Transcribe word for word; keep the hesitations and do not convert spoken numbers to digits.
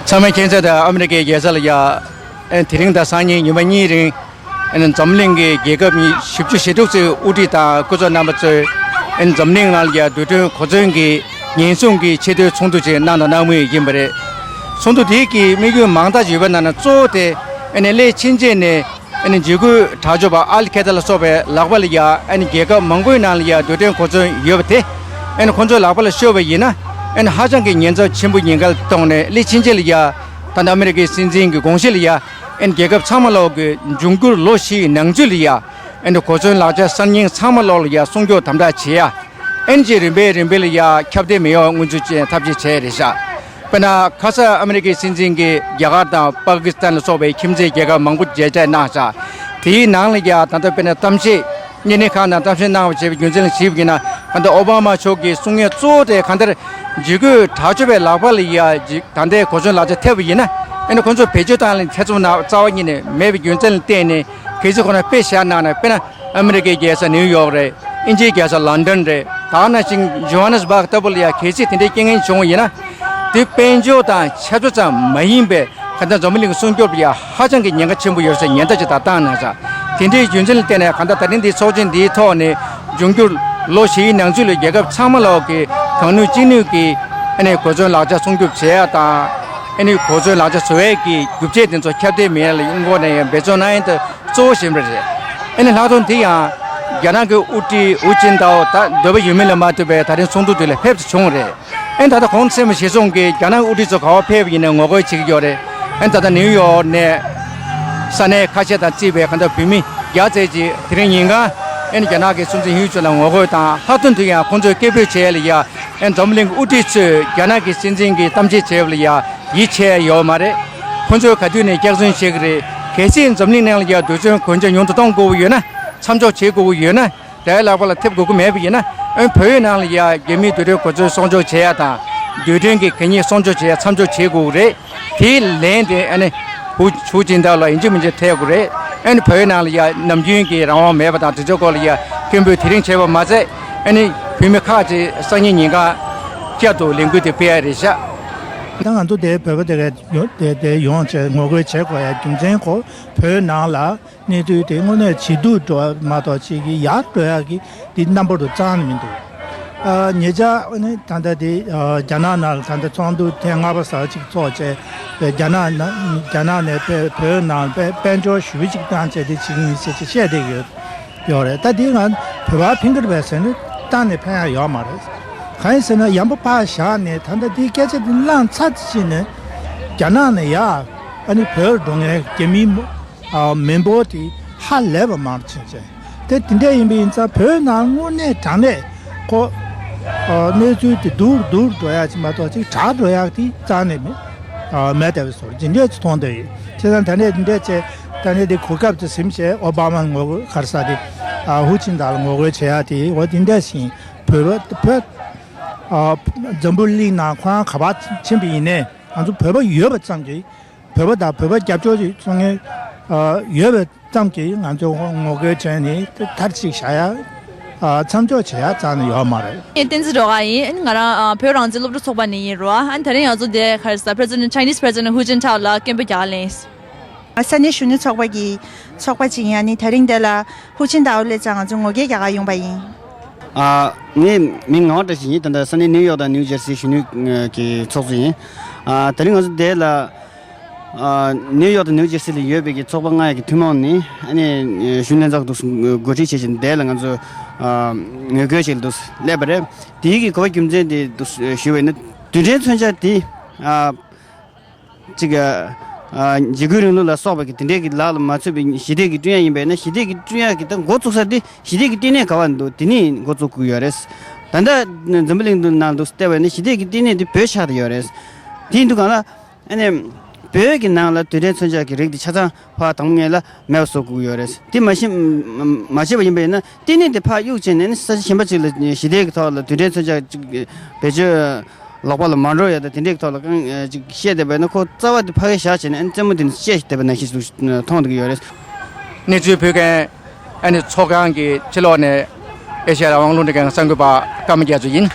ཚང་མས་མཁྱེན་གསལ་ལྟར་ཨ་མི་རི་ཀའི་རྒྱལ་ས་ལ་ཡ། ཨེ་དེ་རིང་དང་སང་ཉིན་ཉི་མ་གཉིས་རིང་། ཨེ་འཛམ་གླིང་གི་རྒྱལ་ཁབ་ཉི་བཞི་བཅུ་ཞེ་དྲུག་ཅིག་དབུ་ཁྲིད་དང་སྐུ་ཚབ་རྣམ་པ་ཚོས། ཨེ་འཛམ་གླིང་ནང་ལ་ཡ་རྡུལ་ཕྲན་གོ་མཚོན་གྱི་ཉེན་སྲུང་གི་ཆེས་མཐོའི་ཚོགས་འདུ་ཅིག་གནང་དང་གནང་མུས་ཡིན་པ་རེད། ཚོགས་འདུ་དེ་གི་དམིགས་ཡུལ་མང་དག་ཡོད་པའི་ནང་ནས་གཙོ་བོ་དེ། ཨེ་ནས་སླད་ཕྱིན་ཆད་ནས། ཨ་ནི་འཇིགས་སྐུལ་དྲག་སྤྱོད་པ་ཨལ་ཁེ་ད་ལ་སོགས་པའི་ལག་པ་ལ་ཡ། ཨ་ནི་རྒྱལ་ཁབ་མང་པོའི་ནང་ལ་ཡ་རྡུལ་ཕྲན་གོ་མཚོན་ཡོད་པ་དེ། ཨ་ནི་ཁོང་ཚོའི་ལག་པ་ལ་ཤོར་བ་ཡིན་ན། ཨ་ནི་ཧ་ཅང་གི་ཉེན་ཚབས་ཆེན་པོ་ཡིན་ཁུལ་གཏོང་ནས་སླད་ཕྱིན་ཆད་ལ་ཡ། ད་ལྟ་ཨ་མི་རི་ཀའི་སྲིད་འཛིན་གྱི་དགོངས་གཞི་ལ་ཡ། ཨ་ནི་རྒྱལ་ཁབ་ཚང་མ་ལོག་གི་འབྱུང་འགྱུར་ལོ་བཞིའི་ནང་ཚུད་ལ་ཡ། ཨ་ནི་གོ་མཚོན་ལག་ཆ་གསར་རྙིང་ཚང་མ་ལོག་ལ་ཡ་སྲུང་སྐྱོབ་དམ་དྲག་བྱེད་ཡ། ཨ་ནི་ཅིག་རིམ་པས་རིམ་པས་ལ་ཡ་ཁྱབ་གདལ་མི་ཡོང་སྔོན་ཚུད་ཅན་ཐབས་ཤེས་བྱས་རེད་ཤག་དཔེར་ན་ཁ་ས་ཨ་མི་རི་ཀའི་སྲིད་འཛིན་གྱིས་རྒྱ་གར་དང་པ་ཀི་སི་ཐན་ལ་སོགས་པའི་ཁྱིམ་མཚེས་རྒྱལ་ཁབ་མང་པོ་མཇལ་འཕྲད་གནང་ཤག་དེའི་ནང་ལ་ཡ་ད་ལྟ་དཔེར་ན་གཏམ་བཤད། བརྙན་འཕྲིན་ཁག་ནང་གཏམ་བཤད་གནང་བ་བྱས་པའི་རྒྱུ་མཚན་ལ་གཞིགས་པ་ཡིན་ན། ད་ལྟ་ཨོ་བྷ་མ་མཆོག་གིས་གསུང་ཡ་གཙོ་བོ་དེ་གང་ལྟར་འཇིགས་སྐུལ་དྲག་སྤྱོད་པའི་ལག་པ་ལ་ཡ་ད་ལྟའི་གོ་མཚོན་ལག་ཆ་ཐེབས་པ་ཡིན་ན། ཨ་ནི་ཁོང་ཚོ་བེད་སྤྱོད་བཏང་ལ་ཐེ་ཚོམ་ན་རྩ་བ་ཉིད་ནས་མེད་པའི་རྒྱུ་མཚན་ལ་བརྟེན་ནས། གལ་སྲིད་ཁོ་ན་དཔེ་བཞག་གནང་ན། དཔེར་ན་ཨ་མི་རི་ཀའི་རྒྱལ་ས་ནིའུ་ཡོག་རེད། དབྱིན་ཇིའི་རྒྱལ་ས་ལོན་ཌོན་རེད། ད་ག་ནང་བཞིན་ཇོ་ཧ་ནེ་སི་སྦག་ལྟ་བུ་ལ་ཡ་གལ་སྲིད་དེ་འདྲའི་རྐྱེན་ངན་བྱུང་བ་ཡིན་ན། དེ་དཔལ་འབྱོར་དང་ཆབ་སྲིད་ཙམ་མ་ཡིན་པའི་གང་ལྟར་འཛམ་བུ་གླིང་གི་སྲུང་སྐྱོབ་ལ་ཡ་ཧ་ཅང་གི་ཉེན་ཁ་ཆེན་པོ་ཡོད་ཟེར་ཉེན་བརྡ་ཅིག་ད་བཏང་གནང་ཤག་དེ་འདྲའི་རྒྱུ་མཚན་ལ་བརྟེན་ནས་གང་ལྟར་ད་རིང་འདིའི་ཚོགས་ཆེན་འདིའི་ཐོག་ནས་འབྱུང་འགྱུར་ལོ་བཞིའི་ནང་ཚུད་ལ་རྒྱལ་ཁབ་ཚང་མ་ལོག་གི་གང་ནུས་ཅི་ནུས་ཀྱིས་ཨ་ནི་གོ་མཚོན་ལག་ཆ་སྲུང་སྐྱོབ་བྱེད་ཡ་དང་། ཨ་ནི་གོ་མཚོན་ལག་ཆ་བཟོ་ཡས་ཀྱི་རྒྱུ་ཆས་དེ་ཚོ་ཁྱབ་གདལ་མེད་ཡ་ལ་ཡོང་སྒོ་ནས་ཡང་འབད་བརྩོན་གནང་ཡ་དེ་གཙོ་བོ་ཞིག་རེད། ཨ་ནི་ལྷག་དོན་དེ་ཡང་རྒྱ་ནག་གི་དབུ་ཁྲིད་ཧུའུ་ཅིན་ཐའོ་ད་འདོད་པ་ཡོད་མིན་ལ་མ་ལྟོས་པའི་ད་རིང་ཚོགས་འདུ་དེ་ལ་ཕེབས་ཏེ་བྱུང་བ་རེད། ཨ་ནི་ད་ལྟ་གོང་གསལ་མ་ཞིག་སོང་གི་རྒྱ་ནག་དབུ་ཁྲིད་ཚོ་ག་པར་ཕེབས་པ་ཡིན་ནའི་ངོ་རྒོལ་བྱེད་ཀྱི་ཡོད་རེད། ཨ་ནི་ད་ལྟ་ནིའུ་ཡོག་ནས་ས་གནས་ཁ་ཤས་དང་བརྩིས་པའི་གང་ལྟར་བོད་མི་བརྒྱ་ཙམ་ཅིག་དེ་རིང་ཉིན་གང་ཨ་ནི་རྒྱ་ནག་གི་སྲིད་འཛིན་ཧུའུ་ཅིན་ལ་ངོ་རྒོལ་དང་། ལྷག་དོན་དུ་ཡང་ཁོང་ཚོས་སྐད་འབོད་བྱས་ལ་ཡ། ཨ་ནི་འཛམ་གླིང་གི་དབུ་ཁྲིད་ཚོས་རྒྱ་ནག་གི་སྲིད་འཛིན་གྱིས་གཏམ་བཤད་བྱས་པ་ལ་ཡ་ཡིད་ཆེས་ཡོད་མ་རེད། ཁོང་ཚོས་ག་དུས་ནས་སྐྱག་རྫུན་བཤད་ཀྱི་རེད། གལ་སྲིད་འཛམ་གླིང་ནང་ལ་ཡ་རྡུལ་ཕྲན་གོན་ཆ་ཉུང་དུ་གཏོང་དགོས་ཀྱི་ཡོད་ན། མཚམས་འཇོག་བྱེད་དགོས་ཀྱི་ཡོད་ན། དེའི་ལག་པ་ལ་ཐེབས་དགོས་ཀྱི་མེད་པ་ཡིན་ན། ཨ་ནི་བལ་ཡུལ་ནང་ལ་ཡ་རྒྱ་མིའི་རྡུལ་ཕྲན་གོ་མཚོན་སྲུང་སྐྱོབ་བྱེད་ཡ་དང་། རྡུལ་ཕྲན་གྱི་གད་སྙིགས་སྲུང་སྐྱོབ་བྱེད་ཡ་མཚམས་འཇོག་བྱེད་དགོས་ཀྱི་རེད། དེའི་ལན་དེ་ཨ་ནི་ཧུའུ་ཧུའུ་ཅིན་ཐའོ་ལ་ཡིན་གཅིག་མིན་གཅིག་ཐེབས་དགོས་རེད། ཨ་ནི་བལ་ཡུལ་ནང་ལ་ཡ་ནམ་རྒྱུན་གྱི་རང་དབང་མེད་པ་དང་དེ་ཚོའི་སྐོར་ལ་ཡ་སྐད་འབོད་དེ་རིང་བྱས་པ་མ་ཟད། ཨ་ནི་བོད་མི་ཁག་ཅིག་སང་ཉིན་ཉིན་གང་བསྐྱར་དུ་ལས་འགུལ་དེ་སྤེལ་ཡ་རེད་ཤག་ད་ང་ཚོ་དེ་བོད་པ་དེ་ག་ཡོང་དེ་དེ་ཡོང་བྱས་ངོ་རྒོལ་བྱེད་དགོས་ཡ་རྒྱུ་མཚན་ཁོ་བོད་ནང་ལ། གནས་ཚུལ་དེ་དངོས་གནས་ཇེ་སྡུག་འགྲོ་བ་མ་གཏོགས་ཅིག་གི་ཡར་འགྲོ་ཡག་གི་དེ་རྣམ་པ་རུ་རྩ་ནས་མི་འདུག་ཨ་ཉེ་ཆར་ཨ་ནི་ད་ལྟ་དེ་ཨ་རྒྱ་ནག་ནང་ལ་ད་ལྟ་ཚོགས་འདུ་ཐེངས་ལྔ་པ་ཟེར་ཅིག་ཚོགས་བྱས། རྒྱ་ནག་ནང་རྒྱ་ནག་ནས་བོད་བོད་ནང་དཔལ་དཔལ་འབྱོར་ཞེ་པོ་ཅིག་བཏང་བྱས་དེ་བྱེད་ཀྱི་ཡིན་ཟེར་ཅིག་བཤད་བསྡད་ཀྱི་ཡོད་ཡོད་རེད། ད་དེ་ང་བོད་པ་ཕན་གྱི་རེད་པས་ཟེར་ནས་གཏན་ནས་ཕན་ཡག་ཡོད་མ་རེད། གང་ཡིན་ཟེར་ན་ཡང་པོ་ཕར་བཞག་ནས་ད་ལྟ་དེ་སྐད་ཆ་དེ་བླངས་ཚར་ཕྱིན་ནས་རྒྱ་ནག་ནས་ཡ་ཨ་ནི་བོད་འགྲོ་མཁན་རྒྱ་མི་མི་འབོར་དེ་ཧ་ལས་པ་མང་ཕྱིན་ཆད། དེ་དེ་འདྲ་ཡིན་པ་ཡིན་ཙང་བོད་ནང་དངོས་གནས་དྲང་གནས་ཁོ་གནས་ཚུལ་དེ་སྡུག་སྡུག་འགྲོ་ཡག་ཅིག་མ་གཏོགས་ཅིག་དྲག་འགྲོ་ཡག་དེ་རྩ་ནས་མེད། མེད་བསྡད་པའི་བཟོ་འདི་འདྲས་ཅིག་མཐོང་བསྡད་ཡོད། བྱས་ཙང་ད་ནས་འདི་འདྲས་བྱས་ད་ནས་འདི་གོ་སྐབས་དེ་ཟིན་བྱས་ཨོ་བྷ་མ་ངོ་རྒོལ་ག་རེ་ཟེར་དེ་ཧུའུ་ཅིན་ཐའོ་ལ་ངོ་རྒོལ་བྱེད་ཡག་དེ་འོ་འདི་འདྲས་ཤིག་བོད་བོད་འཛམ་བུ་གླིང་ནང་ཁོ་རང་ག་པར་ཕྱིན་པ་ཡིན་ནའི་ང་ཚོ་བོད་པ་ཡོད་པ་ཙམ་གྱིས་བོད་པ་དང་བོད་པ་རྒྱབ་སྐྱོར་ཅིག་ཚོང་ངེ་ཡོད་པ་ཙམ་གྱིས་ང་ཚོ་ངོ་རྒོལ་བྱས་ནས་མཐར་ཅིག་བཞག་ཡ་མཚམས་འཇོག་བྱེད་ཡ་རྩ་ནས་ཡོད་མ་རེད། ངས་བསྟན་འཛིན་སྒྲོལ་དཀར་ཡིན། ང་རང་བོད་རང་བཙན་སློབ་ཕྲུག་ཚོགས་པ་ནས་ཡིན་རོ། ཨ་ནི་ད་རིང་ང་ཚོ་འདིར་ག་རེ་ཟེར་President Chinese President Hu Jintao་ལ་སྐད་འབོད་རྒྱག་ག་སླེབས། ས་གནས་གཞོན་ནུ་ཚོགས་པ་གི་ཚོགས་པ་ཅིག་ཡིན། ཨ་ནི་ད་རིང་འདི་ལ་ཧུའུ་ཅིན་ཐའོ་སླེབས་ཙང་ང་ཚོ་ངོ་རྒོལ་རྒྱག་ག་ཡོང་པ་ཡིན། ཨ། ངའི་མིང་ངག་དབང་བཀྲ་ཤིས་ཡིན། ད་ལྟ་ས་གནས་ནིའུ་ཡོག་དང་ནིའུ་ཇར་སི་གཞོན་ནུ་གི་ཚོགས་གཙོ་ཡིན། ཨ། ད་རིང་ང་ཚོ་འདི་ལ་ཨ། ནིའུ་ཡོག་དང་ནིའུ་ཇར་སི་ལ་ཡོད་པའི་གི་ཚོགས་པ་ལྔ་ཡི་གི་ཐུན་མོང་ནས་ཨ་ནི་གཞོན་ལྷན་ཚོགས་འདུག་འགོ་ཁྲིད་བྱེད་བཞིན་འདི་ལ་ང་ཚོ་ཨ། ངོ་རྒོལ་བྱེད་ལ་འདུག་སླེབས་པ་རེད། དེའི་གི་གོ་བ་རྒྱུ་མཚན་དེ་འདུག་ཞུས་པ་ཡིན་ན་རྡུལ་ཕྲན་མཚོན་ཆ་དེ་ཨ། ཅིག་ཨ། འཇིགས་སྐུལ་རིང་ལུགས་ལ་སོགས་པ་གི་དེ་འདྲའི་གི་ལག་ལ་མ་ཚུད་པའི་ཞི་བདེ་གི་བསྐྲུན་ཡ་ཡིན་པས་ན་ཞི་བདེ་གི་བསྐྲུན་ཡ་གི་ད་འགོ་བཙུགས་ས་དེ་ཞི་བདེ་གི་ལྟེ་གནས་ག་བ་འདུག་དེ་ནས་འགོ་བཙུགས་དགོས་ཡོད་རེད། ད་ལྟ་འཛམ་བུ་གླིང་འདི་ནང་དུ་བལྟས་པ་ཡིན་ན་ཞི་བདེ་གི་ལྟེ་གནས་དེ་བོད་ཆགས་བསྡད་ཡོད་རེད། དེ་ཡིན་དུས་གང་ལ་ཨ་ནི་བོད་ཀྱི་ནང་ལ་རྡུལ་ཕྲན་མཚོན་ཆ་གི་རིགས་དེ་ཆ་ཚང་ཕར་དང་པོ་ངེས་ལ་མེད་པ་བཟོ་དགོས་ཡོད་རེད། དེ་མ་ཤེས་མ་བྱས་པ་ཡིན་པ་ཡིན་ན་ལྟེ་གནས་དེ་ཕར་གཡུག་བྱས་ནས་ནི་ས་ཆ་གཞན་པ་ཅིག་ལ་ཞི་བདེ་གི་ཐོག་ལ་རྡུལ་ཕྲན་མཚོན་ཆ་ཅིག་བེད་སྤྱོད་ལོག་པ་ལ་མ་འགྲོ་ཡ་ད་དེ་འདྲའི་ཐོག་ལ་གང་ཅིག་བཤད་བསྡད་པ་ན་ཁོ་རྩ་བ་དེ་ཕ་གིར་བཞག་བྱས་ནས་ཨ་ནི་རྩེད་མོ་དེ་ནི་བཤད་བསྡད་པ་ནང་བཞིན་ཞིག་མཐོང་བསྡད་ཀྱི་ཡོད་རེད། གནས་ཚུལ་ཕུལ་མཁན་ཨ་ནི་ཚོགས་ཁང་གི་ཕྱི་ལོགས་ནས་ཨེ་ཤ་ཡ་རང་དབང་རླུང་འཕྲིན་ཁང་གསར་འགོད་པ་ཀརྨ་རྒྱ་མཚོ་ཡིན།